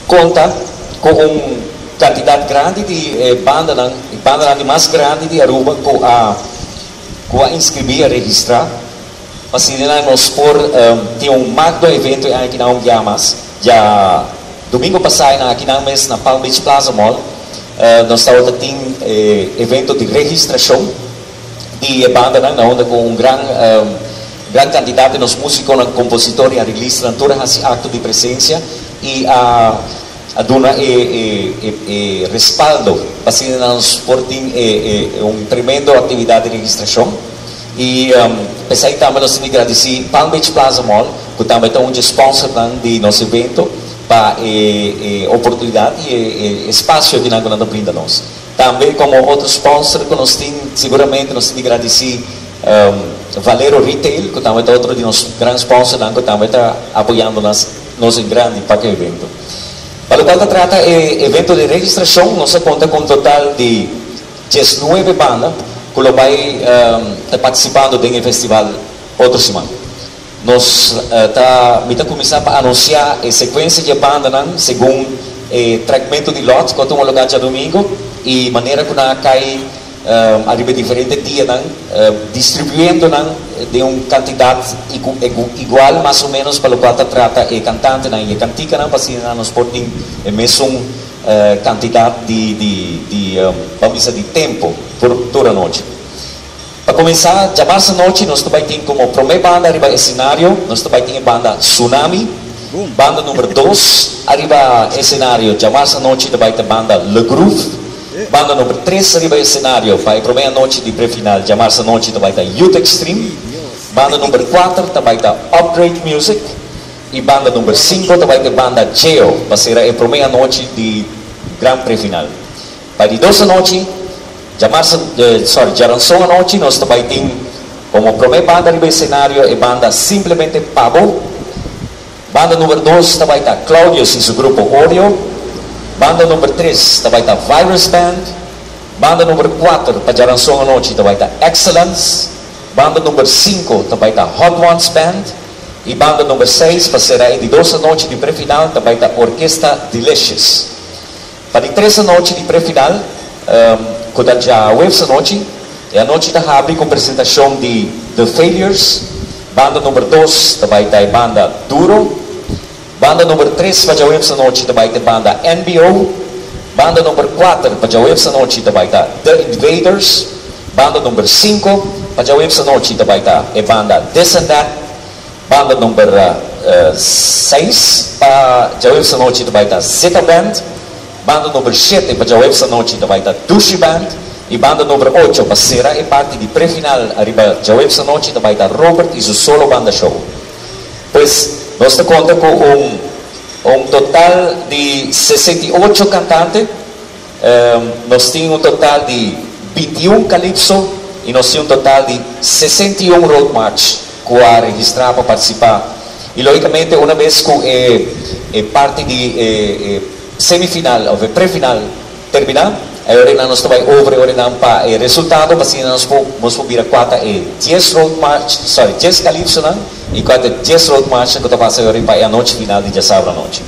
konta ku un kantidat grandi di bandanan, e bandanan di mas grandi di Aruba ku a ku a inskribí, a registrá. Pa asina nos por tin un magno evento e aña akinan un bia mas. Djadumingu pasá e akinan mes na Palm Beach Plaza Mall nos tabata tin e evento di registrashon di e bandanan na unda ku un gran gran kantidat di nos músikonan, kompositor i areglistanan tur a hasi akto di presensia i a a duna e e e respaldo pa asina nos por tin e e un tremendo aktividat di registrashon. I p'esei tambe nos tin di gradisí Palm Beach Plaza Mall ku tambe ta un dje sponsornan di nos evento pa e e oportunidat i e e espasio akinan ku nan ta brinda nos. Tambe komo otro sponsor ku nos tin siguramente nos tin di gradisí Valero Retail ku tambe ta otro di nos gran sponsornan ku tambe ta apoyando nos nos en grandi pa ku e evento. Pa lokual ta trata e evento di registrashon nos a konta ku un total di 19 banda ku lo bai ta partisipando den e festival otro siman. Nos ta mi ta kuminsá pa anunsiá e sekuensia di e bandanan segun e trekmentu di lòt ku a tuma lugá djadumingu i manera ku nan a kai ariba e diferente dianan, distribuyendo nan den un kantidat igual mas o ménos pa lokual ta trata e kantantenan i e kantikanan pa asina nan nos por tin e mesun kantidat di di di ban bisa di tempu tur tur anochi. Pa kuminsá, djamars anochi nos ta bai tin komo promé banda riba esenario, nos ta bai tin e banda Tsunami. Banda number dos ariba esenario djamars anochi ta bai ta banda Le Groove. Banda number tres ariba esenario pa e promé anochi di prefinal djamars anochi ta bai ta Youth Extreme. Banda number kuater ta bai ta Upgrade Music. I banda number sinku ta bai ta e banda Geo pa sera e promé anochi di gran prefinal. Pa di dos anochi, djamarsa, sorry, djaranson anochi nos ta bai tin komo promé banda riba esenario e banda Simplemente Pabo. Banda number dos ta bai ta Claudius i su grupo Oreo. Banda number tres ta bai ta Virus Band. Banda number kuater pa djaranson anochi ta bai ta Excellence. Banda number sinku ta bai ta Hot Ones Band. I banda number seis pa sera e di dos anochi di prefinal ta bai ta Orkesta Delicious. Pa di tres anochi di prefinal, ku ta djaweps anochi, e anochi ta habri ku presentashon di The Failures, banda number dos ta bai ta e banda Duro, banda number tres pa djaweps anochi ta bai ta e banda NBO, banda number kuater pa djaweps anochi ta bai ta The Invaders, banda number sinku pa djaweps anochi ta bai ta e banda This and That, banda number seis pa djaweps anochi ta bai ta Zeta Band, banda number shete pa djaweps anochi ta bai ta Dushi Band i banda number ocho pa sera e parti di prefinal ariba djaweps anochi ta bai ta Robert i su solo banda show. Pues nos ta konta ku un un total di 68 kantante. Nos tin un total di 21 calypso i nos tin un total di 61 road march ku a registrá pa partisipá. I lógikamente una bes ku e e parti di e e semifinal òf e prefinal terminá, e ora einan nos ta bai over e ora einan pa e resultado pa asina nos por nos por bira kua ta e 10 road march, sorry, 10 calypsonan i kua ta e 10 road marchnan ku ta pasa e ora ei pa e anochi final di djasabra anochi.